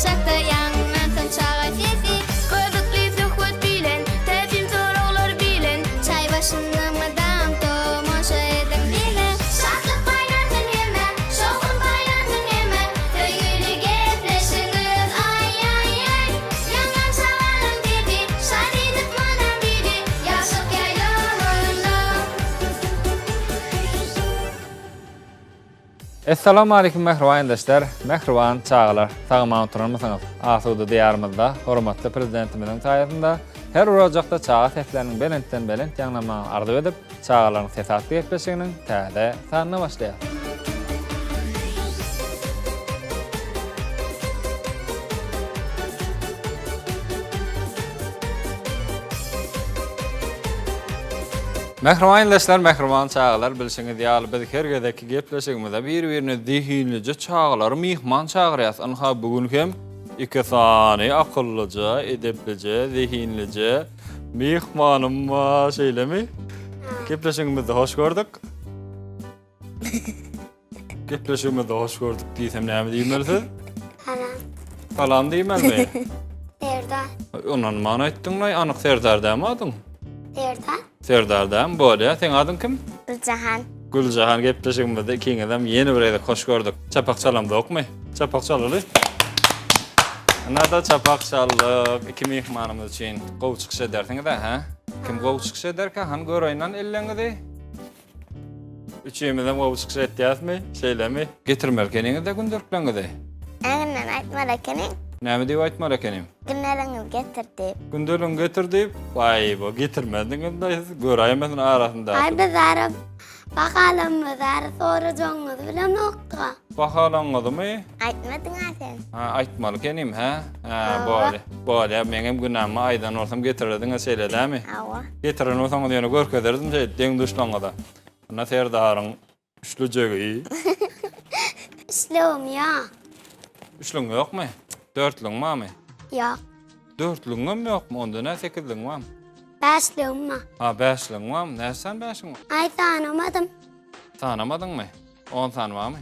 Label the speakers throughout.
Speaker 1: çakda ýaňlansyn çaga sesi. Gyzykly söhbet bilen, täsin soraglar bilen. Çaý başynda mydam tomaşa ediň bize. Şatlyk paýlansyn hemmä, şowhun paýlansyn hemmä. Söýgüli gepleşigiz aý-aý-aý. Ýaňlan çagalaň sesi, şat edip mydam bizi. Ýaşlyk ýaýlawynda.
Speaker 2: Essalamualeýkum mähriban ildeşler, mähriban çagalar! Sag-aman oturanmysyňyz? Asuda Diýarymyzda hormatly Prezidentimiziň saýasynda her bir ojakda çaga sesleriniň belentden-belent ýaňlanmagyny arzuw edip, Çagalaryň sesi atly gepleşiginiň täze sanyna başlaýarys. Mähriban ildeşler, mähriban çagalar, bilşiňiz ýaly biz her gezekki gepleşigimize bir-birine zehinlije çagalary myhman çagyrýas. Ynha bu gün hem iki sany akyllyja, edeplije, zehinlije myhmanym bar, şeýlemi? Gepleşigimizde hoş gördük. Gepleşigimizde hoş gördük diýsem näme diýmeli siz?
Speaker 3: Salam.
Speaker 2: Salam diýmelimi?
Speaker 3: Serdar.
Speaker 2: Ondan mana aýtdyň-laý, anyk Serdar dämi adyň?
Speaker 3: Serdar.
Speaker 2: Serdar dämi? Bolýa. Seň adyň kim?
Speaker 3: Güljahan.
Speaker 2: Güljahan gepleşigimizde ikiňizem ýene bir gezek hoş gördük. Çapak çalamzokmy? Çapak çalaly. Ynha-da çapak çaldyk. Iki myhmanymyz üçin gowy çykyş edersiňiz-ä, hä? Kim gowy çykyş ederkä? Hany göreýin-lan elleňizi. Üçimizem gowy çykyş etýäsmi? Şeýlemi? Getirmeli ekeniňiz-de gündelikleňizi.
Speaker 3: Öňünden aýtmaly ekeniň.
Speaker 2: Näme diýip aýtmaly ekenim?
Speaker 3: Gündeligiňizi getir diýip.
Speaker 2: Gündeligiňi getir diýip? Waý, bu getirmezdiňiz-de siz, göräýmesin arasynda.
Speaker 3: Aý biz ara bahalamyzy ara sorajagyňyzy bilemokdyga.
Speaker 2: Bahalaňyzymy?
Speaker 3: Aýtmadyň-a sen.
Speaker 2: Ha, aýtmaly ekenim, hä? Hä, bolýa. Bolýa, meňem günämi aýdan bolsam getirerdiňiz şeýle dämi?
Speaker 3: Hawa.
Speaker 2: Getiren bolsaňyz ýöne görkezerdim şeýdip deň-duşlaňyza. Munda Serdaryň üçlüjegi.
Speaker 3: Üçlügim ýok.
Speaker 2: Üçlügiň ýokmy? Dörtlügiň barmy?
Speaker 3: Ýok.
Speaker 2: Dörtlügiňem ýokmy? Onda nä sekizligiň barmy?
Speaker 3: Bäşligim bar.
Speaker 2: Ha, bäşligiň barmy? Näçe sany bäşiň bar?
Speaker 3: Aý, sanamadym.
Speaker 2: Sanamadyňmy? On sany barmy?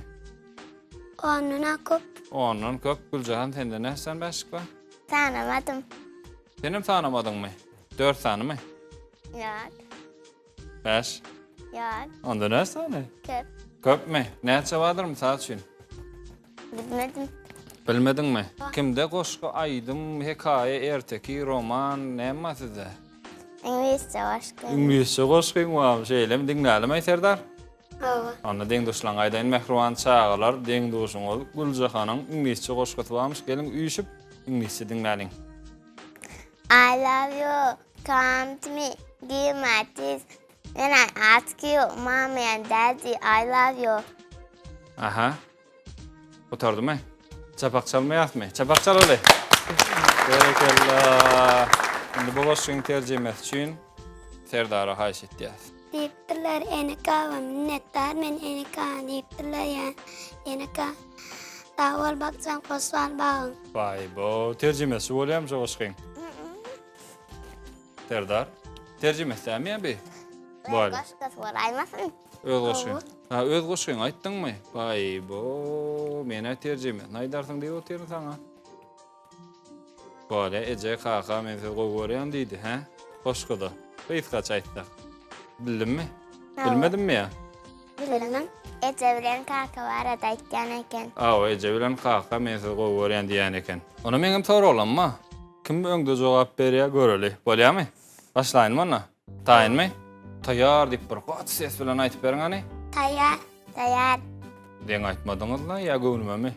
Speaker 3: Ondan köp.
Speaker 2: Ondan köp. Güljahan sende näçe sany bäşlik bar?
Speaker 3: Sanamadym.
Speaker 2: Senem sanamadyňmy? Dört sanymy?
Speaker 3: Ýok.
Speaker 2: Bäş.
Speaker 3: Ýok.
Speaker 2: Onda näçe sany?
Speaker 3: Köp.
Speaker 2: Köpmi? Näçe bardyr mysal üçin?
Speaker 3: Bilmedim.
Speaker 2: Bilmediňmi? Kimde goşgy, aýdym, hekaýa, erteki, roman näme bar sizde?
Speaker 3: Iňlisçe goşgy.
Speaker 2: Iňlisçe goşgyň barmy? Şeýlemi? Diňlälimaý Serdar?
Speaker 3: Hawa.
Speaker 2: Onda deň-duşlaryňa aýdaýyn mähriban çagalar, deň-duşuňyz Güljahanyň iňlisçe goşgusy barmyş, geliň üýşüp iňlisçe diňläliň.
Speaker 3: I love you, come to me, give my kiss. When I ask you, mommy and daddy, I love you.
Speaker 2: Aha. Gutardymy? Çapak çalmaýasmy? Çapak çalaly. Berekella. Indi bu goşgyň terjimesi üçin Serdara haýyş etýäs.
Speaker 3: Diýipdirler, Eneka minnetdar men Eneka diýipdirler ýa Eneka. Sag bol bakjaň hoş gal bagyň.
Speaker 2: Baý bo, terjimesi bolýamy şu goşgyň? Serdar, terjimesi dämi ýa bi?
Speaker 3: Öz goşgusy bolaýmasyn?
Speaker 2: Öz goşgyň. Ha, öz goşgyňy aýtdyňmy? Baý bo, men-ä terjimesini aýdarsyň diýip otyryn saňa. Bolýa, eje, kaka, men sizi gowy görýän diýdi, hä? Goşguda. Gysgaça aýtsak. Bildimmi? Bilmedimmi ýa?
Speaker 3: Bildim. Eje bilen kaka barada aýtýan eken.
Speaker 2: Awa, eje bilen kaka men sizi gowy görýän diýýän eken. Onda meňem soraglamma. Kim öňde jogap berýär göreli. Bolýamy? Başlaýynmy onda? Taýynmy? Taýýar diýip bir gaty ses bilen aýtyp beriň hany.
Speaker 3: Taýýar. Taýýar.
Speaker 2: Deň aýtmadyňyzla ýa göwnümemi?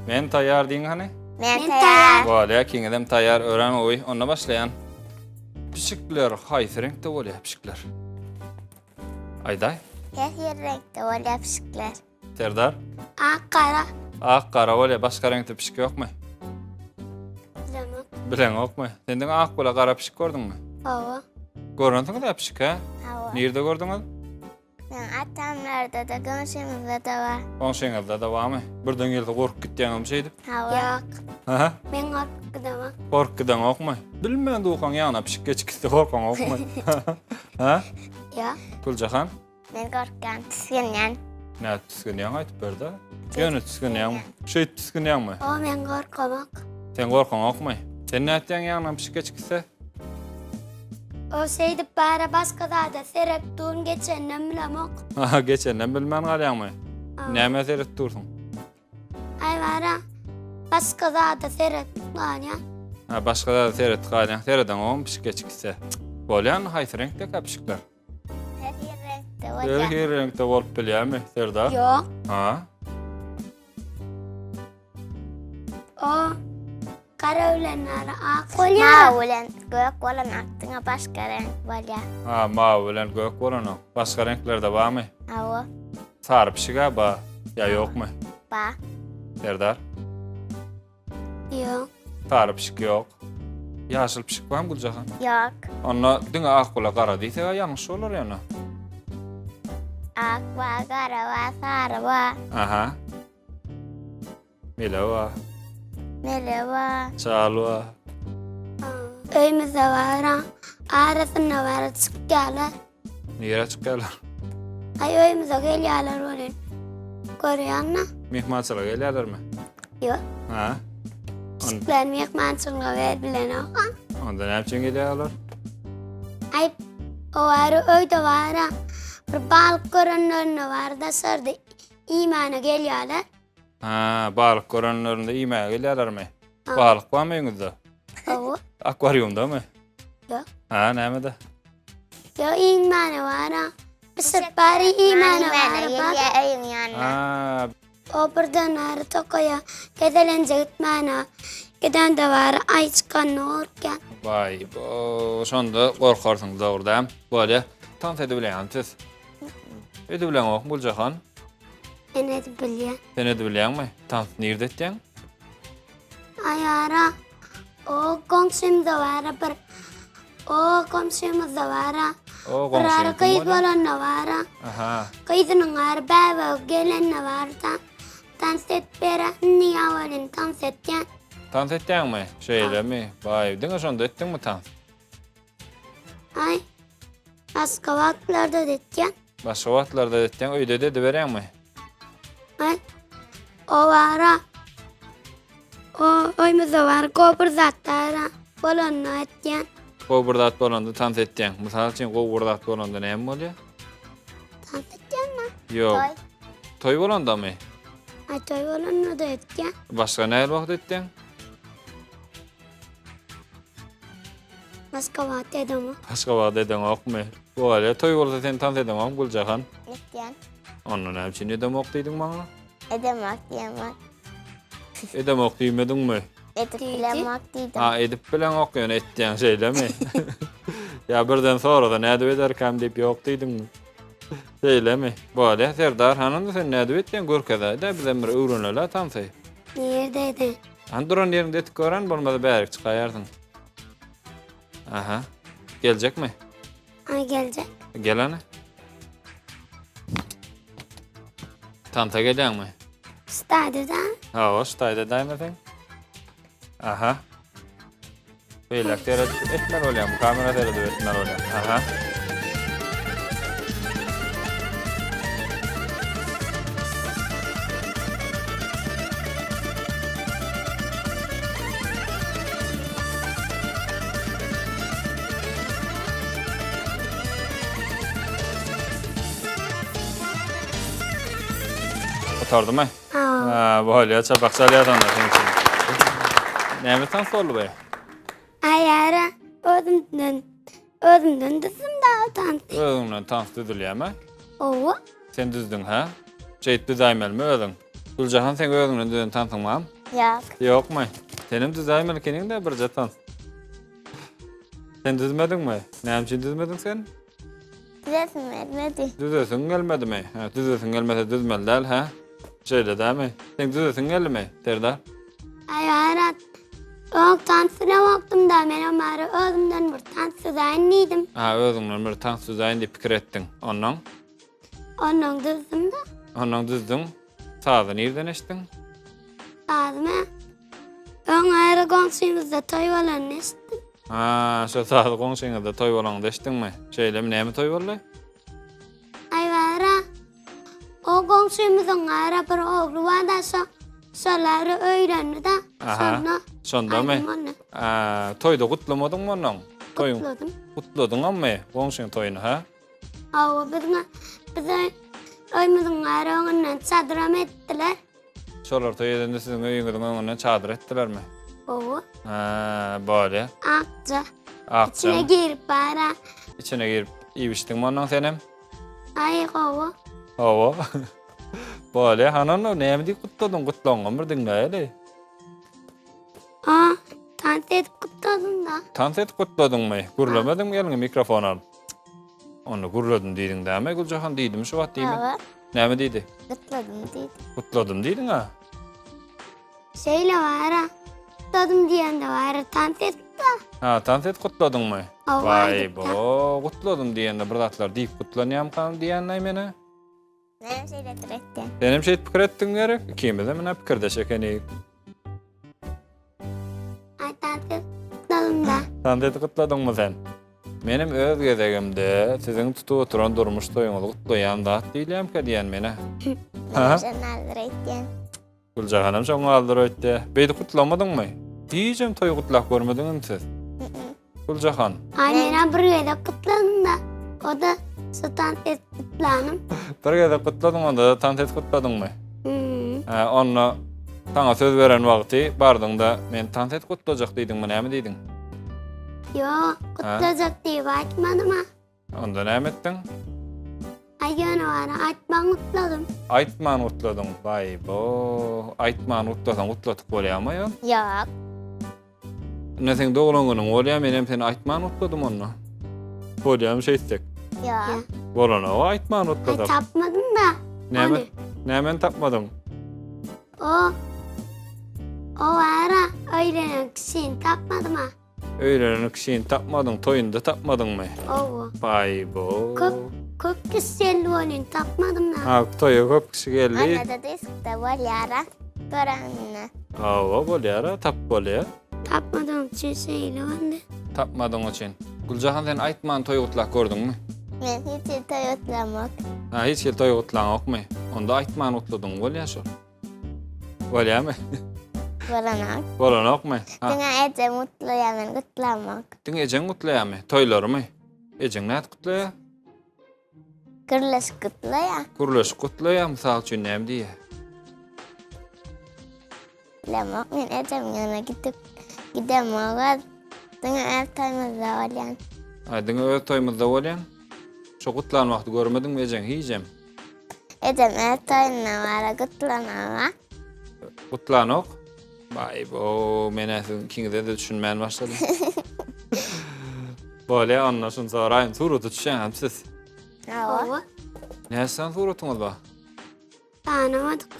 Speaker 2: Men taýýar diýiň hany.
Speaker 3: Men taýýar.
Speaker 2: Bolýa, ikiňizem taýýar, örän gowy. Onda başlaýan. Pişikler haýsy reňkde bolýar pişikler? Aýdaý.
Speaker 3: Her hili reňkde bolýar pişikler.
Speaker 2: Serdar?
Speaker 3: Ak, gara.
Speaker 2: Ak, gara bolýar. Başga reňkde pişik ýokmy?
Speaker 3: Bilemok.
Speaker 2: Bileňokmy? Sen diňe ak bile gara pişik gördüňmi?
Speaker 3: Hawa.
Speaker 2: Görensiňiz-ä pişik, hä?
Speaker 3: Hawa.
Speaker 2: Nirde gördüňiz?
Speaker 3: Meň atamlarda-da, goňşymyzda-da bar.
Speaker 2: Goňşyňyzda-da barmy? Birden gelse gorkup gitýäňizmi şeýdip?
Speaker 3: Hawa. Ýok.
Speaker 2: Aha.
Speaker 3: Men gorkup gidemok.
Speaker 2: Gorkup gideňokmy? Bilmän dukaň ýanyna pişik geçip gitse gorkaňokmy? Ha?
Speaker 3: Ýok.
Speaker 2: Güljahan?
Speaker 3: Men gorkýan, tisginýän.
Speaker 2: Nädip tisginýäň aýdyp ber-de. Ýöne tisginýäňmi? Şeýdip tisginýäňmi?
Speaker 3: O men gorkamok.
Speaker 2: Sen gorkaňokmy? Sen nätýäň ýaňdan pişik geçip gitse?
Speaker 3: O şeýdip bara başga zada seret durun geçenden bilemok.
Speaker 2: Aha, geçenden bilmän galýaňmy? Nämä seret dursuň?
Speaker 3: Aý bara başga zada seret galýan.
Speaker 2: Ha, başga zada seret galýaň. Seredeňogmy pişik geçip gitse? Bolýanmy haýsy reňkdekä pişikler?
Speaker 3: Her hili reňkde bolýar.
Speaker 2: Her hili reňkde bolup bilýärmi, Serdar?
Speaker 3: Ýok.
Speaker 2: Ha?
Speaker 3: O gara bilen ara ak bolýar.
Speaker 1: Mawy bilen gök bolan akdyňa başga reňk bolýar.
Speaker 2: Ha, mawy bilen gök bolanok. Başga reňklerde barmy?
Speaker 1: Hawa.
Speaker 2: Sary pişig-ä bar. Ýa ýokmy?
Speaker 1: Bar.
Speaker 2: Serdar?
Speaker 3: Ýok.
Speaker 2: Sary pişik ýok. Ýaşyl pişik barmy Güljahan?
Speaker 1: Ýok.
Speaker 2: Onda diňe ak bile gara diýsek ýalňyş bolar ýöne.
Speaker 1: Ak bar, gara bar, sary bar.
Speaker 2: Aha. Mele bar.
Speaker 1: Mele bar.
Speaker 2: Çal bar.
Speaker 3: Öýümizde bar. Arasynda bar çykýarlar.
Speaker 2: Nirä çykýarlar?
Speaker 3: Aý öýümize gelýärler welin. Görýäňmi?
Speaker 2: Myhmançylyga gelýärlermi?
Speaker 3: Ýok.
Speaker 2: Ha?
Speaker 3: Pişikler myhmançylyga ber bilenok.
Speaker 2: Onda näme üçin gelýärler?
Speaker 3: Aý o wary öýde bara bir balyk görenlerinde bar daşarda iýmäne gelýärler.
Speaker 2: Ha, balyk görenlerinde iýmäge gelýärlermi? Balyk barmy öýüňizde?
Speaker 3: Hawa.
Speaker 2: Akwarýumdamy?
Speaker 3: Ýok.
Speaker 2: Ha, nämede?
Speaker 3: Ýok, iýmäne bar. Bişirip bary iýmäne bar.
Speaker 1: Gelýär öýüň ýanyna.
Speaker 2: Ha,
Speaker 3: O birden ary tokaýa gezelenje gitmäne. Gidende bary aý çykanyny gorkýan.
Speaker 2: Waý, bo, şonda gorkarsyň dogry däl. Bolýa. Tans edibilýäňmi siz? Edibileňokmy Güljahan?
Speaker 3: Men edip bilýän.
Speaker 2: Sen edibilýäňmi? Tans nirde etýäň?
Speaker 3: Aýara o goňşymda bara bir o goňşymyzda bara
Speaker 2: O
Speaker 3: bir
Speaker 2: goňşyň
Speaker 3: ara
Speaker 2: kim
Speaker 3: gyz
Speaker 2: bolýar?
Speaker 3: bolanda bara
Speaker 2: Aha.
Speaker 3: gyzynyň ary bäbegi gelende bara da tans edip beren niýe welin tans etýän.
Speaker 2: Tans etýäňmi? Şeýlemi? Baý, diňe şonda etdiňmi tans?
Speaker 3: Aý başga wagtlarda da etýän.
Speaker 2: Başga wagtlarda etýäň, öýde-de ediberýäňmi?
Speaker 3: Aý o bara o öýmüzde bar gowy bir zatlar bolanda etýän.
Speaker 2: Gowy bir zat bolanda tans etýäň. Mysal üçin gowy bir zat bolanda näme bolýar?
Speaker 3: Tans etýän da.
Speaker 2: Ýok.
Speaker 1: Toý.
Speaker 2: Toý bolandamy?
Speaker 3: Aý toý bolanda da etýän.
Speaker 2: Başga nähili wagt etýäň?
Speaker 3: Başga wagt edemok.
Speaker 2: Başga wagt edeňokmy? Bolýa, toý bolsa sen tans edeňokmy Güljahan?
Speaker 1: Etýän.
Speaker 2: Onda näme üçin edemok diýdiň maňa?
Speaker 1: Edemok diýemok.
Speaker 2: Edemok diýmediňmi?
Speaker 1: Edip bilemok diýdim.
Speaker 2: Ha, edip bileňok ýöne etýäň şeýlemi? Ýa birden sorasa nädip ederkäm diýip ýok diýdiňmi? Şeýlemi? Bolýa, Serdar hanym sen nädip etýäň görkezäý-dä bizem bir öwreneli-ä tansy.
Speaker 3: Nirde eden?
Speaker 2: Hany duran ýeriňde etip gören bolmasa bärik çykaýarsyň. Aha. Geljekmi?
Speaker 3: Ha geljek.
Speaker 2: Gel hany. Tansa gelýäňmi?
Speaker 3: Stadyda.
Speaker 2: Hawa, şu taýda daýmasaň. Aha. Beýläk seredip etmeli bolýar, bu kamera seredip etmeli bolýar. Aha. Gutardymy? Ha, bolýar, çapak çalýar onda seň üçin. Näme tans boldy bu?
Speaker 3: Aýara özümden özümden düzdüm da tans.
Speaker 2: Özüňden tans düzülýärmi?
Speaker 3: Owa.
Speaker 2: Sen düzdüň, hä? Şeýdip düzäýmelimi özüň? Güljahan seň özüňden düzen tansyň barmy?
Speaker 1: Ýok.
Speaker 2: Ýokmy? Senem düzäýmeli ekeniň-dä birje tans. Sen düzmediňmi? Näme üçin düzmediň sen?
Speaker 1: Düzesim gelmedi.
Speaker 2: Düzesiň gelmedimi? Hä, düzesiň gelmese düzmeli däl, hä? Şeýle dämi? Seň düzesiň geldimi, Serdar?
Speaker 3: Aý aýrat. Öň tans bilemokdym da, menem bari özümden bir tans düzäýin diýdim.
Speaker 2: Ha, özüňden bir tans düzäýin diýip pikir etdiň. Onnoň?
Speaker 3: Onnoň düzdüm da.
Speaker 2: Onnoň düzdüň. Sazy nirden eşitdiň?
Speaker 3: Sazymy? Öň aýry goňşymyzda toý bolanyny eşitdim.
Speaker 2: Ha, şo sazy goňşyňyzda toý bolanyny eşitdiňmi? Şeýlemi, näme toý boldy?
Speaker 3: Aý bara. O.
Speaker 4: goňşymyzyň ara bir ogly bar-da şo şolar öýlendi-de.
Speaker 2: Aha.
Speaker 4: Şonda
Speaker 2: Şondamy?
Speaker 4: aýdym boldy.
Speaker 2: Ä, toýda gutlamadyňmy onnoň? Toýuň.
Speaker 4: Gutladym.
Speaker 2: Gutladyňammy goňşyň toýuny, hä?
Speaker 4: Hawa, biziň bize öýümiziň ara öňünden çadyram etdiler.
Speaker 2: Şolar toý edende siziň öýüňiziň öňünden çadyr etdilermi?
Speaker 4: Hawa.
Speaker 2: Hä, bolýa.
Speaker 4: Akja.
Speaker 2: Akja.
Speaker 4: Içine girip bara.
Speaker 2: Içine girip iýip içdiňmi onnoň senem?
Speaker 4: Aý, hawa.
Speaker 2: Hawa. Bolýa, hany onda näme diýip gutladyň? Gutlagyňam bir diňläýeli.
Speaker 4: A, tans edip gutladym-da.
Speaker 2: Tans edip gutladyňmy? Gürlemediňmi eliňe mikrofon alyp? Onda gürledim diýdiň dämi Güljahan diýdimi şu wagt diýmedi?
Speaker 3: Hawa.
Speaker 2: Näme diýdi?
Speaker 3: Gutladym diýdi.
Speaker 2: Gutladym diýdiň-a?
Speaker 4: Şeýle bara. Gutladym diýende bara tans edip-de.
Speaker 2: Ha, tans edip gutladyňmy?
Speaker 4: Hawa,
Speaker 2: Waý,
Speaker 4: aýdyp-da.
Speaker 2: bo, gutladym diýende bir zatlar diýip gutlanýamkam diýenlaý menä.
Speaker 3: Menem şeýle pikir etdim.
Speaker 2: Senem şeýdip pikir etdiň gerek? Ikimizem ine pikirdeş ekenik.
Speaker 4: Aý tans edip gutladym-da.
Speaker 2: Tans edip gutladyňmy sen? Menem öz gezegimde siziň tutup oturan durmuş toýuňyzy gutlaýan zat diýilýämkä diýen menä.
Speaker 3: Menem şony aldyr öýtýän.
Speaker 2: Güljahanam şoňa aldyr öýtdi. Beýdip gutlamadyňmy? Hijem toý gutlap görmediňizmi siz? Güljahan.
Speaker 4: Aý menem bir gezek gutladym-da. O-da şu tans edip gutlanym.
Speaker 2: Bir gezek gutladyň onda-da tans edip gutladyňmy?
Speaker 4: Hmm.
Speaker 2: Hä, onda saňa söz beren wagty bardyňda men tans edip gutlajak diýdiňmi, näme diýdiň?
Speaker 4: Ýok, gutlajak diýip aýtmadym-a.
Speaker 2: Onda näme etdiň?
Speaker 4: Aý ýöne bara aýtman gutladym.
Speaker 2: Aýtman gutladyň. Baý bo, aýtman gutlasaň gutladyk bolýarmy ýa?
Speaker 3: Ýok.
Speaker 2: Ine seň doglan günüň bolýar, men hem seni aýtman gutladym onda. Bolýarmy şeýtsek?
Speaker 3: Ýok.
Speaker 2: Bolanow aýtman
Speaker 4: Aý
Speaker 2: gutlasak.
Speaker 4: tapmadym da.
Speaker 2: Näme? Nämäni tapmadyň?
Speaker 4: O O bara öýlenen kişini tapmadym ha.
Speaker 2: Öýlenen kişini tapmadyň, toýunda tapmadyňmy?
Speaker 4: Owa.
Speaker 2: Baý bo.
Speaker 4: Köp köp kişi geldi welin tapmadym da.
Speaker 2: Ha, toýa köp kişi geldi.
Speaker 3: Onda-da diskde bolýar-a. Göreninde.
Speaker 2: Hawa, bolýar-a, tapyp bolýar.
Speaker 4: Tapmadygym üçin şeýle boldy.
Speaker 2: Tapmadyň üçin. Güljahan sen aýtman toý gutlap gördüňmi?
Speaker 3: Men hiç hili toý gutlamok.
Speaker 2: Ha, hiç hili toý gutlaňokmy? Onda aýtman gutladyň bolýar şol. Bolýarmy?
Speaker 3: Bolanok.
Speaker 2: Bolanokmy? Ha.
Speaker 3: Diňe ejem gutlaýar, men gutlamok.
Speaker 2: Diňe ejeň gutlaýarmy? Toýlarymy? Ejeň nädip gutlaýar?
Speaker 3: Gürleşip gutlaýar.
Speaker 2: Gürleşip gutlaýar, mysal üçin näme diýýär?
Speaker 3: Bilemok, men ejemiň ýanyna gidip gidemok. Diňe öz toýumyzda bolýan.
Speaker 2: Ha, diňe öz toýumyzda bolýan. Şo gutlan wagty görmediňmi ejeň hijem?
Speaker 3: Ejem öz toýunda bara gutlanok.
Speaker 2: Gutlanok? Baý bo, men-ä siziň ikiňize-de düşünmän başladym. Bolýa, onda şuny soraýyn, surata düşýäňizmi siz?
Speaker 3: Hawa.
Speaker 2: Näçe sany suratyňyz bar?
Speaker 4: Sanamadyk.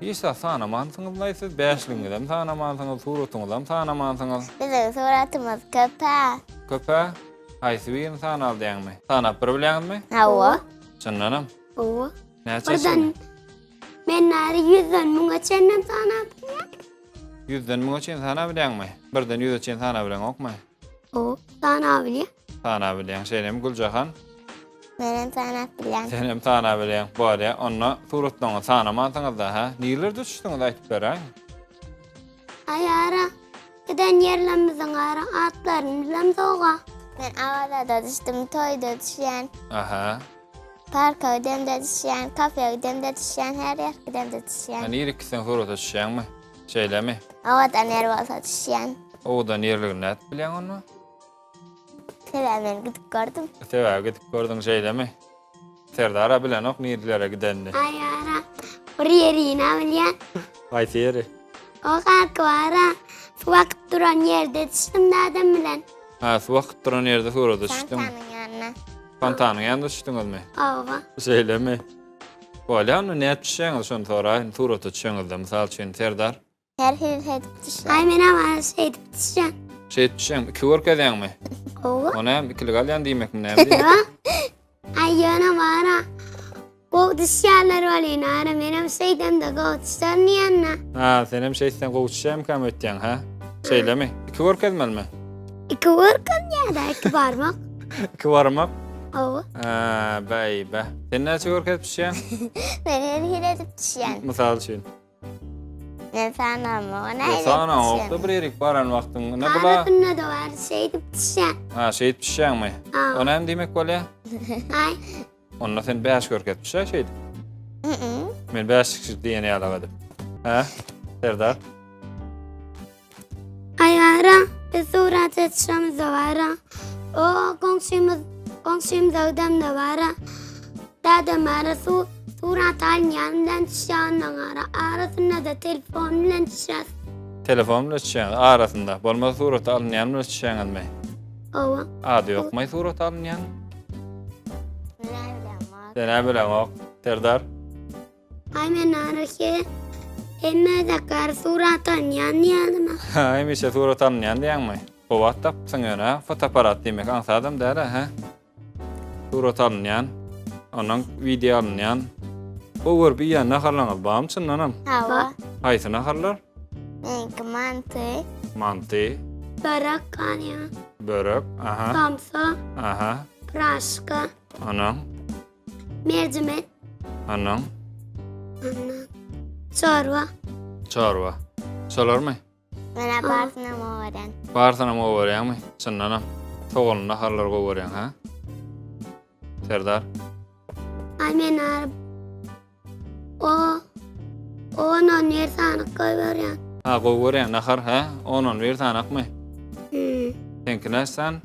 Speaker 2: Hiç zat sanamansyňyz-laý siz, bäşligiňizem sanamansyňyz, suratyňyzam sanamansyňyz.
Speaker 3: Biziň suratymyz köp-ä.
Speaker 2: Köp-ä? Haýsy birini sanaly diýäňmi? Sanap bir bilýäňizmi?
Speaker 3: Hawa.
Speaker 2: Çyndanam?
Speaker 4: Hawa.
Speaker 2: Näçe
Speaker 4: Birden men nary ýüzden müňe çenlem sanap bilýän.
Speaker 2: Ýüzden müňe çen sanap bilýäňmi? Birden ýüze çen sanap bileňokmy?
Speaker 4: Hawa, sanap bilýän.
Speaker 2: Sanap bilýäň. Şeýlemi Güljahan?
Speaker 3: Menem sanap bilýän.
Speaker 2: Senem sanap bilýäň. Bolýa. Onda suratlaryňyzy sanamansyňyz-da, hä? Nirelerde düşdüňiz aýtyp beräýiň.
Speaker 4: Aý ara, giden ýerlerimiziň ara atlaryny bilemzog-a.
Speaker 3: Men Awazada düşdüm, toýda düşýän.
Speaker 2: Aha.
Speaker 3: Parka gidemde düşýän, kafeýa gidemde düşýän, her ýer gidemde düşýän.
Speaker 2: Sen nirek gitseň surata düşýäňmi? Şeýlemi?
Speaker 3: Owadan ýer bolsa düşýän.
Speaker 2: Owadan ýerligini nädip bilýäň onda?
Speaker 3: Sebäbi men gidip gördüm.
Speaker 2: Sebäbi gidip gördüň şeýlemi? Serdar-a bilenok nirelere gidenini.
Speaker 4: Aý ara, bir ýerini-ä bilýän.
Speaker 2: Haýsy ýeri?
Speaker 4: O garky bar-a, suw akyp duran ýerde düşdüm dadam bilen.
Speaker 2: Ha, suw akyp duran ýerde surata düşdüň.
Speaker 3: Fontanyň ýanyna.
Speaker 2: Fontanyň ýanynda düşdüňizmi?
Speaker 4: Hawa.
Speaker 2: Şeýlemi? Bolýa, onda nädip düşýäňiz şony soraýyn, surata düşeňizde, mysal üçin, Serdar?
Speaker 3: Her hili şeýdip düşýän.
Speaker 4: Aý menem ara şeýdip düşýän.
Speaker 2: Şeýdip düşýäňmi? Iki görkezýäňmi?
Speaker 4: Hawa.
Speaker 2: O näme, ikilik alýan diýmekmi, näme diýmek?
Speaker 4: Ýok. Aý ýöne bara gowy düşýärler welin ara menem şeýdemde gowy düşerin diýende.
Speaker 2: Ha, senem şeýtseň gowy düşýärmikäm öýtýäň, hä? Şeýlemi? Iki görkezmelimi?
Speaker 4: Iki görkezýär-de, iki barmak.
Speaker 2: Iki barmak?
Speaker 4: Hawa.
Speaker 2: Hä, bäý-bä. Sen näçe görkezip düşýäň?
Speaker 3: Men her hili edip düşýän.
Speaker 2: Mysal üçin.
Speaker 3: Men sanamok. Nähili edip
Speaker 2: Sanamokda
Speaker 3: düşýän?
Speaker 2: bir ýerik baran wagtyň. Ne bula?
Speaker 4: Arasynda da bar, şeýdip düşýän.
Speaker 2: Ha, şeýdip düşýäňmi?
Speaker 4: Ha.
Speaker 2: O näme diýmek bolýar?
Speaker 4: Aý,
Speaker 2: Onda sen 5 görkezip düşä şeýdip.
Speaker 3: Mm-mm.
Speaker 2: Men 5 diýen ýaly edip. Hä? Serdar?
Speaker 4: Aýara biz surat etişemiz de bara. O goňşymyz goňşymyza gidemde bara. Dadam bara su surat alynýan bilen düşýär ondan ara. Arasynda da telefon bilen düşýär.
Speaker 2: Telefon bilen düşýäňiz arasynda. Bolmasa surata alynýan bilen düşýäňizmi?
Speaker 4: Owa.
Speaker 2: Ady ýokmy surata alynýan?
Speaker 3: Men bilemok.
Speaker 2: Sen-ä bileňok. Serdar?
Speaker 4: Aý men araky hemme zakar surat alynýan diýýärdim.
Speaker 2: Ha, hemişe surat alynýan diýýäňmi? Gowy at tapypsyň ýöne, ha? Fotoapparat diýmek aňsadam däl-ä, hä? Surat alynýan, ondan wideo alynýan. Gowy görüp iýýän naharlaryňyz barmy çyndanam?
Speaker 3: Hawa.
Speaker 2: Haýsy naharlar?
Speaker 3: Meňki manty.
Speaker 2: Manty.
Speaker 4: Börek galýar.
Speaker 2: Börek, aha.
Speaker 4: Somsa.
Speaker 2: Aha.
Speaker 4: Praşka.
Speaker 2: Ondan?
Speaker 4: Mercimek.
Speaker 2: Ondan?
Speaker 4: Ondan. Çorba.
Speaker 2: Çorba. Şolarmy?
Speaker 3: Menä barsynam gowarýan.
Speaker 2: Barsynam gowarýaňmy? Çyndanam. Soganly naharlary gowarýaň, ha? Serdar.
Speaker 4: Ay men ar o on on bir sanyk goýberýän.
Speaker 2: Ha, gowy görýäň nahar, hä? On on bir sanakmy?
Speaker 4: Hmm.
Speaker 2: Seňki näçe san?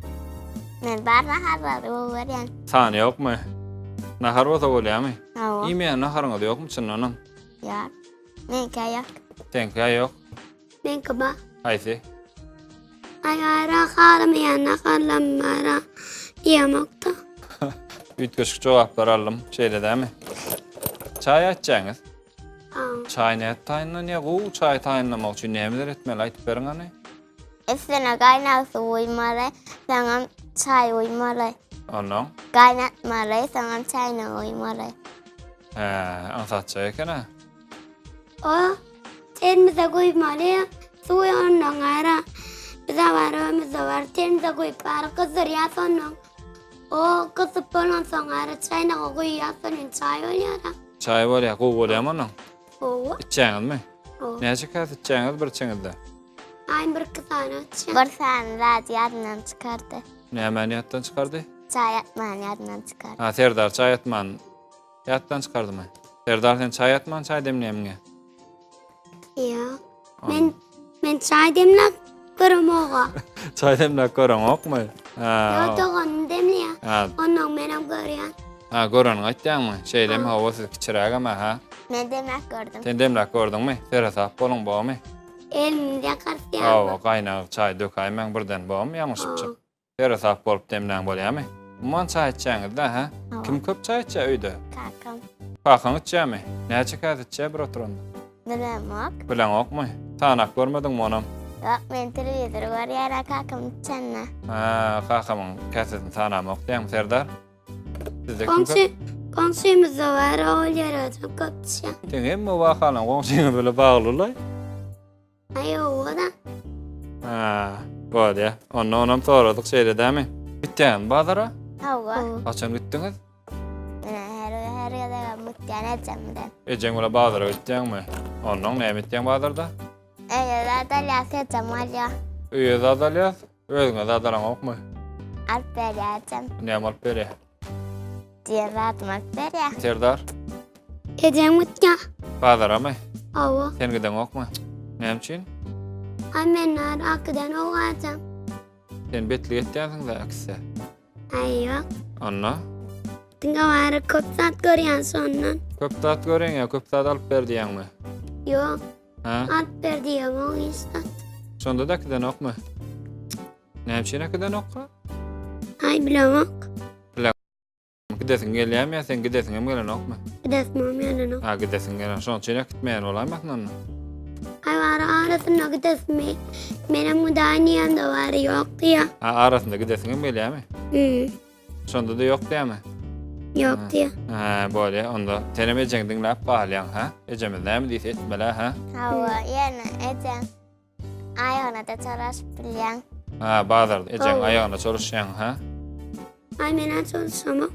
Speaker 3: Men bar naharlary gowy görýän.
Speaker 2: Sany ýokmy? Nahar bolsa bolýarmy?
Speaker 3: Hawa.
Speaker 2: Iýmeýän naharyňyz ýokmy çyndanam?
Speaker 3: Ýok. Meňkä ýok.
Speaker 2: Seňkä ýok.
Speaker 4: Meňki bar.
Speaker 2: Haýsy?
Speaker 4: Aý ara halamaýan naharlam bara diýemokda.
Speaker 2: Üýtgeşik jogaplar aldym. Şeýle dämi? Çaý içýäňiz? Çaý nädip taýynlanýar? Gowy çaý taýynlamak üçin nämeler etmeli? Aýdyp beriň hany.
Speaker 3: Üstüne gaýnag suw guýmaly, soňam çaý guýmaly.
Speaker 2: Onnoň?
Speaker 3: Gaýnatmaly, soňam çaýyny guýmaly.
Speaker 2: Hä, aňsatja eken-ä.
Speaker 4: O termize guýmaly, suwy ondan gara. Bize bar, ömüzde bar, termize guýup bary gyzdyrýas ondan. O gyzyp bolansoň gara çaýnaga guýýas, soň çaý bolýar.
Speaker 2: Çaý bolýar, gowy bolýarmy ondan?
Speaker 4: Gowy.
Speaker 2: Içýäňizmi?
Speaker 4: Gowy.
Speaker 2: Näçe käse içýäňiz bir içiňizde?
Speaker 4: Aý bir iki sany içýän.
Speaker 3: Bir sany zady ýadyndan çykardy.
Speaker 2: Nämäni ýatdan çykardy?
Speaker 3: Çaý atmany ýadyndan çykardy.
Speaker 2: Ha, Serdar çaý atman ýatdan çykardymy? Serdar sen çaý atman çaý demleýämiň?
Speaker 4: Ýok. Men men çaý demläp göremok.
Speaker 2: Çaý demläp göreňokmy? Ha.
Speaker 4: Ýok doganym demleýär.
Speaker 2: Ha.
Speaker 4: Ondan menem görýän.
Speaker 2: Ha, göreniňi aýtýaňmy? Şeýlemi? Hawa, siz kiçirägem ha.
Speaker 3: Men demläp gördüm.
Speaker 2: Sen demläp gördüňmi? Seresap boluň, bormy?
Speaker 4: Elimizi ýakarys ýaly.
Speaker 2: Hawa, gaýnag çaý dökäýmäň birden, bormy? Ýalňyşypjyk. Seresap bolup demläň bolýamy? Umuman çaý içýäňiz-dä, hä? Kim köp çaý içýär öýde?
Speaker 3: Kakam.
Speaker 2: Kakaň içýärmi? Näçe käse içýär bir oturanda?
Speaker 3: Bilemok.
Speaker 2: Bileňokmy? Sanap görmediňmi onam?
Speaker 3: Ýok, men telewizor görýän-ä kakam içende.
Speaker 2: Hä, kakamyň käsesini sanamok diýýäňmi, Serdar? Sizde kim köp?
Speaker 4: Goňşy, goňşymyzda bar, ol ýere köp düşýär.
Speaker 2: Seň hemme wakalaň goňşyňyz bilen bagly-laý.
Speaker 4: Aý owadan.
Speaker 2: Ha, bolýa. Onda onam soradyk şeýle dämi? Gitýäňizmi bazara?
Speaker 3: Hawa.
Speaker 2: Haçan gitdiňiz?
Speaker 3: Men her her gezegem gitýän ejem bilen.
Speaker 2: Ejeň bilen bazara gitýäňmi? Onnoň näme etýäň bazarda?
Speaker 3: Öýe zat alýas, ejem alýar.
Speaker 2: Öýe zat alýas? Özüňe zat alaňokmy?
Speaker 3: Alyp berýär ejem.
Speaker 2: Näme alyp berýär?
Speaker 3: Diýen zadymy alyp berýär.
Speaker 2: Serdar?
Speaker 4: Ejem gitýär.
Speaker 2: Bazaramy?
Speaker 4: Hawa.
Speaker 2: Sen gideňokmy? Näme üçin?
Speaker 4: Ay men nar akidan ogaçam.
Speaker 2: Sen betlik etýänsiň-dä akise.
Speaker 4: Ay ýok.
Speaker 2: Onda?
Speaker 4: Diňe bary köp zat görýän şondan.
Speaker 2: Köp zat görýäň ýa köp zat alyp ber diýýäňmi?
Speaker 4: Ýok.
Speaker 2: Hä?
Speaker 4: Alyp ber diýemok hiç zat.
Speaker 2: Şonda-da äkidenokmy? Näme üçin äkidenokka?
Speaker 4: Ay bilemok.
Speaker 2: Gidesiň gelýärmi ýa sen gidesiň hem gelenokmy?
Speaker 4: Gidesim gelenok.
Speaker 2: Ha gidesiň gelen. Şonuň üçin äkitmeýän bolaýmasyn onda?
Speaker 4: Ay bary arasynda gidesim. Menem gidaýyn diýemde bary ýok diýýär.
Speaker 2: Ha arasynda gidesiň hem gelýärmi?
Speaker 4: Hmm.
Speaker 2: Şonda-da ýok diýýärmi?
Speaker 4: Ýok diýýär.
Speaker 2: Hä, bolýa. Onda senem ejeňi diňläp galýaň, hä? Ejemiz näme diýse etmeli, hä?
Speaker 3: Hawa, ýöne ejeň aýagyna-da çolaşyp bilýäň.
Speaker 2: Ha, bazarda ejeň aýagyna çolaşýaň, hä?
Speaker 4: Aý men-ä çolaşamok.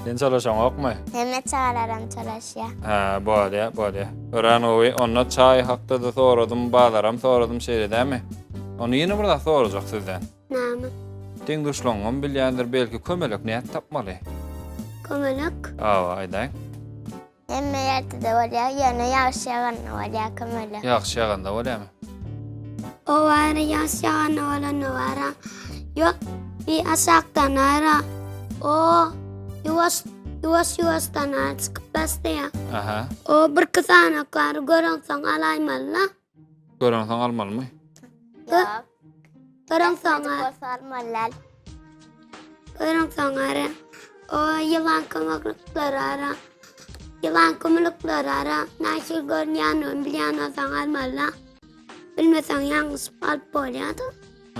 Speaker 2: Sen çolaşaňokmy?
Speaker 3: Hemme çagalaram çolaşýar.
Speaker 2: Hä, bolýa, bolýa. Örän gowy. Onda çaý hakda-da soradym, bazaram soradym, şeýle dämi? Onda ýene bir zat sorajak sizden.
Speaker 4: Näme?
Speaker 2: Deň-duşlaryňam bilýändir, belki kömelek nädip tapmaly?
Speaker 4: Kömelek?
Speaker 2: Hawa, aýdaýyň.
Speaker 3: Hemme ýerde-de bolýar, ýöne ýagyş ýaganda bolýar kömelek.
Speaker 2: Ýagyş ýaganda bolýarmy?
Speaker 4: O ara ýagyş ýaganda bolanda bara. Ýok, bir aşakdan ara. O ýuwaş ýuwaş ýuwaşdan ara çykyp başlaýar.
Speaker 2: Aha.
Speaker 4: O bir iki sanaklary görensoň alaýmaly-la.
Speaker 2: Görensoň almalymy?
Speaker 3: Ýok.
Speaker 4: Görensoň
Speaker 3: Bolsa almaly däl.
Speaker 4: Görensoň ara. O ýylan kömeklikleri ara. Ýylan kömeklikleri ara. Nähili görünýänini bilýän bolsaň almaly-la. Bilmeseň ýalňyşyp alyp bolýar-da.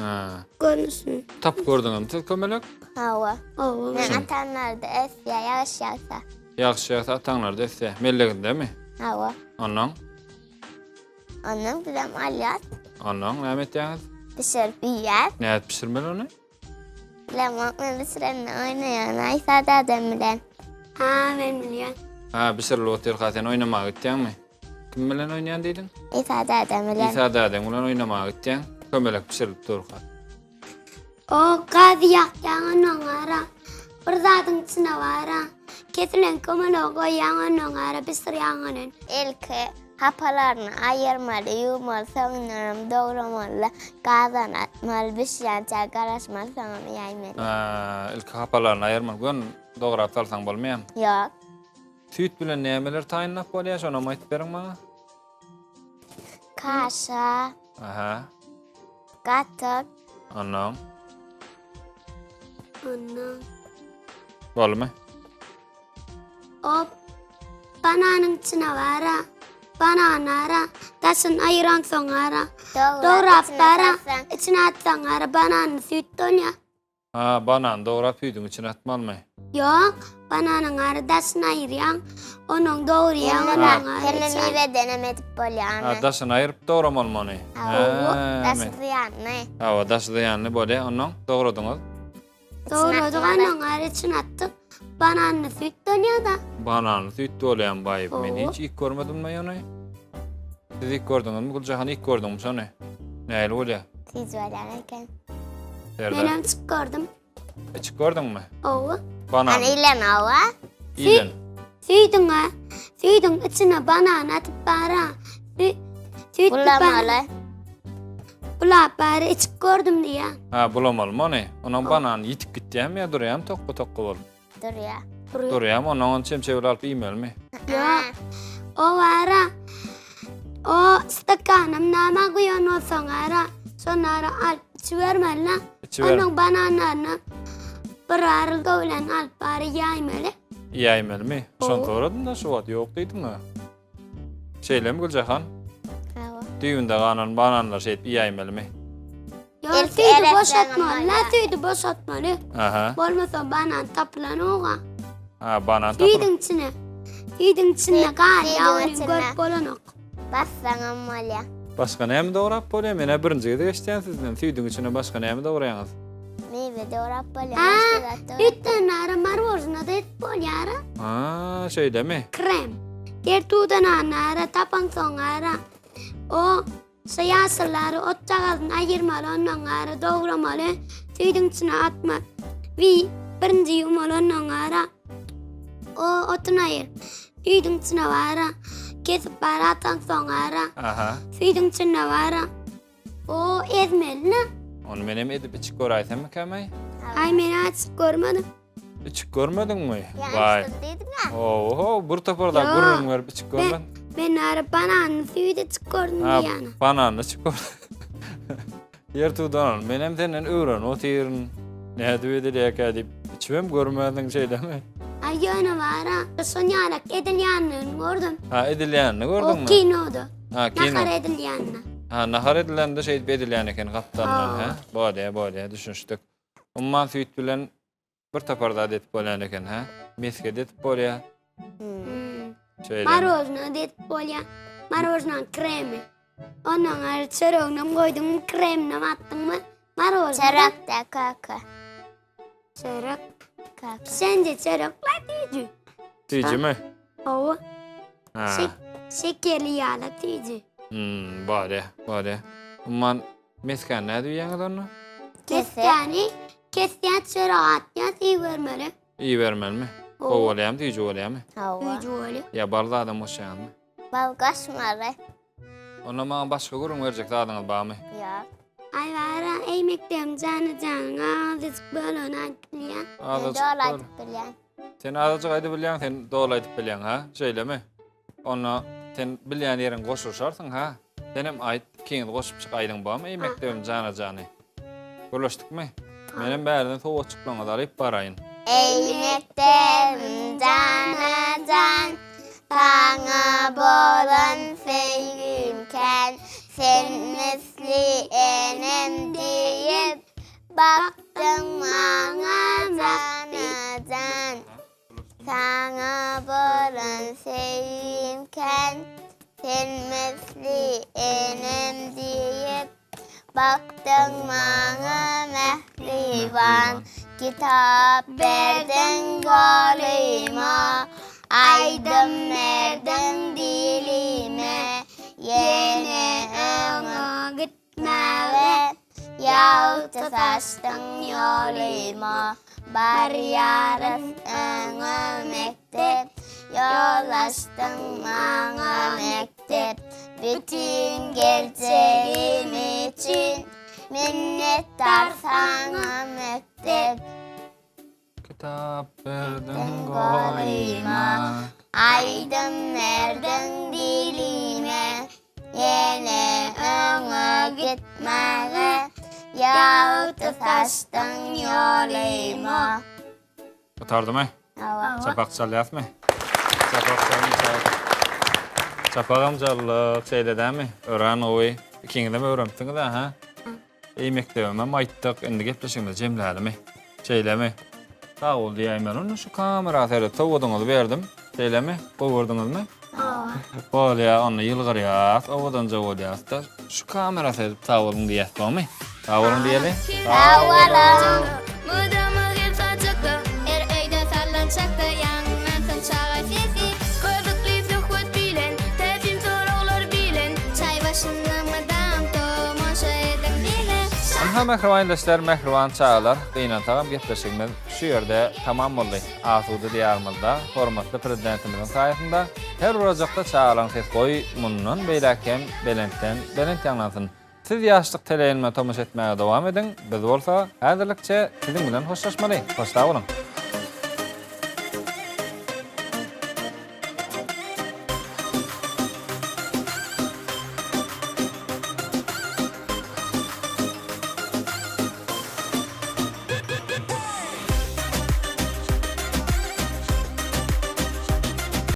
Speaker 2: Ha.
Speaker 4: Görnüşini.
Speaker 2: Tapyp gördüňizmi siz kömelek?
Speaker 3: Hawa.
Speaker 4: Hawa.
Speaker 3: Men atamlarda ösýär, ýagyş ýagsa.
Speaker 2: Ýagyş ýagsa ataňlarda ösýär. Mellegindemi?
Speaker 3: Hawa.
Speaker 2: Onnoň?
Speaker 3: Ondan bizem alýas.
Speaker 2: Ondan näme etýäňiz?
Speaker 3: Bişirip iýýäs.
Speaker 2: Nädip bişirmeli ony?
Speaker 3: Bilemok men bişirende oýnaýan Aýsa dadam bilen.
Speaker 4: Ha men bilýän.
Speaker 2: Ha bişirilip otyrka sen oýnamaga gitýäňmi? Kim bilen oýnaýan diýdiň?
Speaker 3: Isa dadam bilen.
Speaker 2: Isa dadaň bilen oýnamaga gitýäň. Kömelek bişirilip durka.
Speaker 4: O gazy ýakýaň onnoň ara. Bir zadyň içine bara. Kesilen kömelegi goýýaň onnoň ara bişirýäň ony.
Speaker 3: Ilki hapalaryny aýyrmaly, ýuwmaly, soňundanam dogramaly, gazana atmaly, bişýänçä garaşmaly, soňam iýäýmeli.
Speaker 2: Ha, ilki hapalaryny aýyrmaly. Gön dograp salsaň bolmaýarmy?
Speaker 3: Ýok.
Speaker 2: Süýt bilen nämeler taýynlap bolýar, şonam aýtyp beriň maňa.
Speaker 3: Kaşa.
Speaker 2: Aha.
Speaker 3: Gatyk.
Speaker 2: Ondan.
Speaker 4: Ondan.
Speaker 2: Bolmy?
Speaker 4: Hop. Bananyň içine bara. Banan ara. Daşyny aýyran soň ara. Dograp bara. İçine atsaň ara bananly süýt bolýar.
Speaker 2: Ha, banany dograp süýdüň içine atmalymy?
Speaker 4: Ýok, bananyň ary daşyny aýyrýaň, onuň dogurýaň, onuň ary.
Speaker 3: Hemme miweden hem edip bolýar.
Speaker 2: Ha, daşyny aýyryp dogramalymy ony?
Speaker 3: Hawa, daşy zyýanly.
Speaker 2: Hawa, daşy zyýanly bolýar. Onnoň dogradyňyz?
Speaker 4: Dogradyk, onuň ary içine atdyk. Bananly süýt bolýar-da.
Speaker 2: Bananly süýt bolýarmy baý? Men hiç iýip görmedim-le ony. Siz iýip gördüňizmi Güljahan iýip gördüňmi şony? Nähili bolýar?
Speaker 3: Süýji bolýan eken.
Speaker 2: Serdar.
Speaker 4: Menem içip gördüm.
Speaker 2: İçip gördüňmi?
Speaker 4: Hawa.
Speaker 2: Banan.
Speaker 3: Hani ilen hawa.
Speaker 2: Iýlen.
Speaker 4: Süýdüň süýdüň içine banan atyp bara. Süýtli
Speaker 3: Bulamaly.
Speaker 4: Bulap bari içip gördüm diýýär.
Speaker 2: Ha, bulamalymy ony? Onuň banany ýitip gitýärmi ýa durýarmy tokga-tokga bolup?
Speaker 3: Durýar.
Speaker 2: Durýarmy? Ondan ony çemçe bilen alyp iýmelimi?
Speaker 4: Ýok. O ara o stakanam nama guýan bolsaň ara şony ara alyp içibermeli.
Speaker 2: İçiber.
Speaker 4: Onuň bananlaryny bir arylga bilen alyp bary ýaýmaly.
Speaker 2: Iýäýmelimi? Şony soradym-da şu wagt ýok diýdiň-ä. Şeýlemi Güljahan?
Speaker 3: Hawa.
Speaker 2: Düýbünde galan bananlary şeýdip iýäýmelimi?
Speaker 4: Ýok, süýdi boşatmaly, la süýdi boşatmaly.
Speaker 2: Aha.
Speaker 4: Bolmasa banan tapylanoga.
Speaker 2: Ha, banan tapylan.
Speaker 4: Süýdüň içine. Süýdüň içinde galýar, ony görüp bolanok.
Speaker 3: Bassaňam bolýar.
Speaker 2: Başga näme dograp bolýar? Men-ä birinji gezek eşidýän sizden. Süýdüň içine başga näme dograýaňyz?
Speaker 3: Miwe dograp bolýar, başga zat dograp.
Speaker 4: Süýtden ara marojna da edip bolýar.
Speaker 2: Ha, şeýlemi?
Speaker 4: Krem. Tertudan ara tapansoň ara. O Şu ýaşyllary otjagazyny aýyrmaly ondan gara dogramaly süýdüň içine atma wi birinji ýuwmaly ondan gara o otuny aýyr süýdüň içine bara kesip bara atan soň gara
Speaker 2: Aha.
Speaker 4: süýdüň içine bara o ezmeli ne
Speaker 2: Ony menem edip içip göräýsemmikäm-aý?
Speaker 4: Aý men açyp görmedim.
Speaker 2: Içip görmediňmi?
Speaker 3: Vay. Ýalňyşdym diýdiň-ä.
Speaker 2: Oho, bir topar da gürrüň berip içip görmedin.
Speaker 4: Men ara bananly süýt içip gördüm diýýän.
Speaker 2: Bananly içip gördüm. Ýer tudan, men hem senden öwrenip otyryn. Nädip edilýärkä diýip, içibem görmediň şeýlemi?
Speaker 4: Aý ýöne bara, şon ýalak edilýänini gördüm.
Speaker 2: Ha, edilýänini gördüňmi?
Speaker 4: O kinoda.
Speaker 2: Ha, kino.
Speaker 4: Nahar edilýänini.
Speaker 2: Ha, nahar edilende şeýdip edilýän eken gapdalyndan, hä? Bolýar, bolýar, düşünişdik. Umman süýt bilen bir topar zat edip bolýan eken, hä? Mesge edip bolýar.
Speaker 4: Hmm.
Speaker 2: Şeýle.
Speaker 4: Marojna edip bolýar. Marojna kremi. Ondan aýry çöreginem goýduňmy, kreminem atdyňmy? Marojna.
Speaker 3: Çörek de köke.
Speaker 4: Çörek.
Speaker 3: Kaka.
Speaker 4: Bişende çörek-le süýji.
Speaker 2: Süýjimi?
Speaker 4: Hawa.
Speaker 2: Ha.
Speaker 4: Şek şekerli ýaly süýji.
Speaker 2: Hmm, bolýa, bolýa. Umman mesgäni nädip iýýäňiz onda?
Speaker 4: Mesgäni kesýän çörek atýas iýibermeli.
Speaker 2: Iýibermelimi? Gowy bolýamy, süýji bolýamy?
Speaker 3: Hawa.
Speaker 4: Süýji bolýar.
Speaker 2: Ýa bal zadam goşýaňyzmy?
Speaker 3: Bal goşmaly.
Speaker 2: Onda maňa başga gürrüň berjek zadyňyz barmy?
Speaker 3: Ýok.
Speaker 4: Aý bara, eý mekdebim jana janyň azajyk bölegini aýdyp bilýän.
Speaker 2: Azajyk
Speaker 3: Doly
Speaker 2: böl.
Speaker 3: aýdyp bilýän.
Speaker 2: Sen azajyk aýdyp bilýäň, sen doly aýdyp bilýäň, ha? Şeýlemi? Onda sen bilýän ýeriňi goşulyşarsyň, ha? Senem aýt, ikiňiz goşup çyk aýdyň bormy, eý mekdebim jana jany? Gürleşdikmi? Menem bärden sowgatjyklaryňyzy alyp baraýyn.
Speaker 3: Eý mekdebim jana jan, Saňa bolan söýgim kän. Sen misli enem diýip, Bakdyň maňa jana jan. Saňa bolan söýgim kän, Sen misli enem diýip, Bakdyň maňa mähriban. Kitap berdiň golyma, Aýdym berdiň dilime, Ýene öňe gitmäge, Ýagty saçdyň ýolyma, Barýarys öňe mekdep, Ýol açdyň maňa mekdep. Bütin geljegim üçin Minnetdar saňa mekdep.
Speaker 2: Kitap berdiň golyma.
Speaker 3: Aýdym berdiň dilime. Ýene öňe gitmäge. Ýagty saçdyň ýolyma.
Speaker 2: Gutardymy?
Speaker 3: Hawa.
Speaker 2: Çapak çalýasmy? Çapak çalyn, çapak. Çapagam çaldyk, şeýle dämi? Örän gowy. Ikiňizem öwrenipsiňiz-ä, hä? Eý mekdebimem aýtdyk, indi gepleşigimizi jemlälimi? Şeýlemi? Sag bol diýäýmeli onda şu kamera seret sowgadyňyzy berdim. Şeýlemi? Gowy gördüňizmi?
Speaker 4: Hawa.
Speaker 2: Bolýa, onda ýylgyrýas, owadanja bolýas-da. Şu kamera seredip sag boluň diýýäs, dogrymy? Sag boluň diýeli.
Speaker 3: Sag boluň.
Speaker 1: Mydama gel saçakda, her öýde sallançakda Ýaňlansyn çaga sesi, gyzykly söhbet bilen, Täsin soraglar bilen, çaý başynda mydam Tomaşa ediň bize.
Speaker 2: Ynha mähriban ildeşler, mähriban çagalar, gynansagam gepleşigimiz şu ýerde tamam boldy. Asuda Diýarymyzda hormatly Prezidentimiziň saýasynda her bir ojakda çagalaryň sesi goý mundan beýläk hem belentden belent ýaňlansyn. Siz Ýaşlyk teleýaýlymyna tomaşa etmäge dowam ediň, biz bolsa häzirlikçe siziň bilen hoşlaşmaly. Hoş sag boluň!